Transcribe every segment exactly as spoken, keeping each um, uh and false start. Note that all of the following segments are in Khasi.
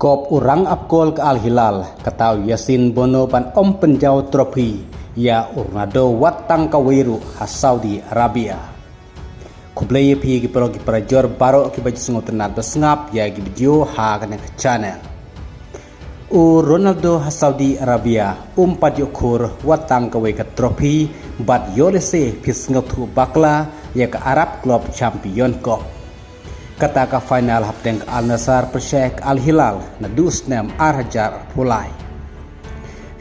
Kop u rang ap kol ka Al Hilal, kata u Yasin Bono ban ym pynjaw trophy ïa u Ronaldo wat tang kawei ruh ha Saudi Arabia. Khublei ïa phi ki paralok ki parajor baroh kiba ju sngewtynnat ba sngap ïa ki video ha kane ka channel. U Ronaldo ha Saudi Arabia um pat ïoh khur wat tang kawei ka trophy bad ïoh lehse phi sngewthuh bakla ïa ka Arab Club Champion Cup. Kata ka final hapdeng ka Al Nassr pyrshah ka Al Hilal naduh snem ar hajar arphew lai.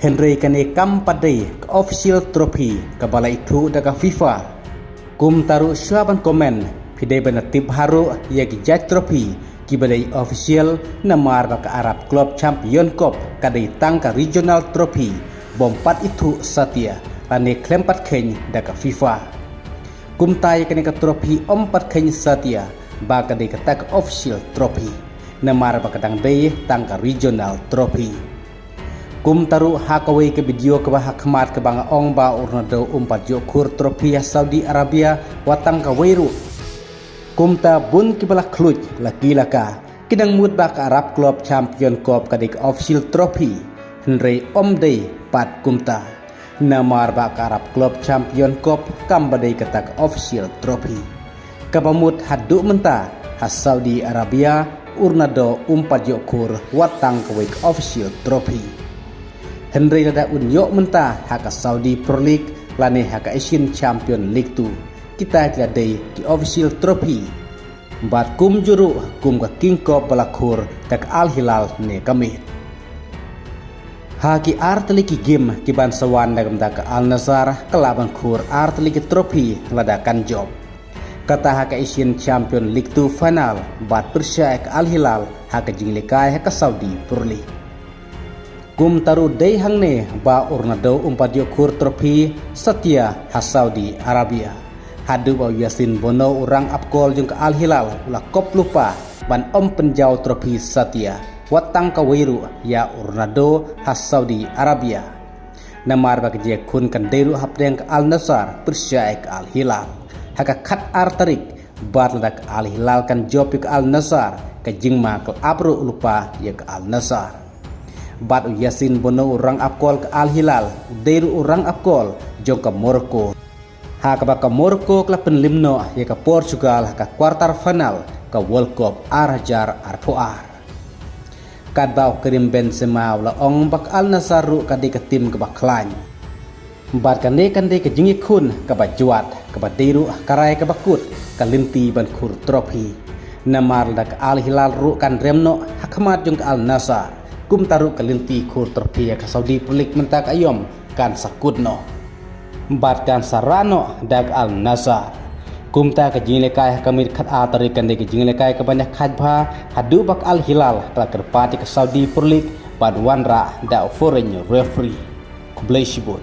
Hynrei kane kam pat dei ka official trophy kaba la ithuh da ka FIFA. Kumta ruh shuwa ban comment, phi dei ban tip haruh ïa ki jait trophy kiba dei official, namar ba ka Arab Club Champion Cup ka dei tang ka regional trophy bym pat ithuh satia lane khlem pat kheiñ da ka FIFA. Kumta ïa kane ka trophy ym pat kheiñ satia ba ka dei kata ka official trophy, namar ba ka dang dei tang ka regional trophy. Kumta ruh ha kawei ka video kaba ha khmat kaba nga ong ba u Ronaldo um pat ïoh khur trophy ha Saudi Arabia wat tang kawei ruh. Kumta bun kiba la khluit la ki la ka, ki dang mut ba ka Arab Club Champion Cup ka dei ka official trophy, hynrei ym dei pat kumta. Namar ba ka Arab Club Champion Cup kam ba dei kata ka official trophy. Kaba mut haduh mynta ha Saudi Arabia u Ronaldo um pat ïoh khur wat tang kawei ka official trophy. Hynrei lada un ïoh mynta ha ka Saudi Pro League lane ha ka Asian Champion League tu, kita ki la dei ki official trophy. Bad kumjuh ruh kum ka King Cup ba la khur da ka Al Hilal ne ka miet. Ha ki ar tylli ki game ki ban sa wan na ka bynta ka Al Nassr ka lah ban khur ar tylli ki trophy lada kan jop. Kata ha ka Asian Champion League tu final bad pyrshah ka Al Hilal ha ka jingïalehkai ha ka Saudi Pro League. Kumta ruh dei hangne ba u Ronaldo um pat ïoh khur trophy satia ha Saudi Arabia. Haduh ba u Yasin Bono u rang ap kol jong ka Al Hilal u la kop lypa ban ym pynjaw trophy satia wat tang kawei ruh ïa u Ronaldo ha Saudi Arabia. Namar ba ka jingïakhun kan dei ruh hapdeng ka Al Nassr pyrshah ka Al Hilal ha ka khat ar tarik. Bad lada ka Al Hilal kan jop ïa ka Al Nassr, ka jingma ka la ap ruh lypa ïa ka Al Nassr. Bad u Yasin Bono u rang ap kol ka Al Hilal u dei ruh u rang ap kol jong ka Morocco, ha kaba ka Morocco ka la pynlip noh ïa ka Portugal ha ka quarter final ka World Cup ar hajar arphew ar. Katba u Karim Benzema u la ong ba ka Al Nassr ruh ka dei ka tim kaba khlaiñ. Bad kane kan dei ka jingïakhun kaba jwat, kaba dei ruh ka rai kaba kut ka lynti ban khur trophy. Namar lada ka Al Hilal ruh kan rem noh ha khmat jong ka Al Nassr, kumta ruh ka lynti khur trophy ha ka Saudi Pro League mynta ka aïom kan sa kut noh. Bad kan sa rah noh da ka Al Nassr. Kumta ka jingïalehkai ha ka miet khat ar tarik kan dei ka jingïalehkai kaba ïakhaid bha haduh ba ka Al Hilal ka la kyrpad ïa ka Saudi Pro League ban wanrah da u foreign referee. Khublei shibun.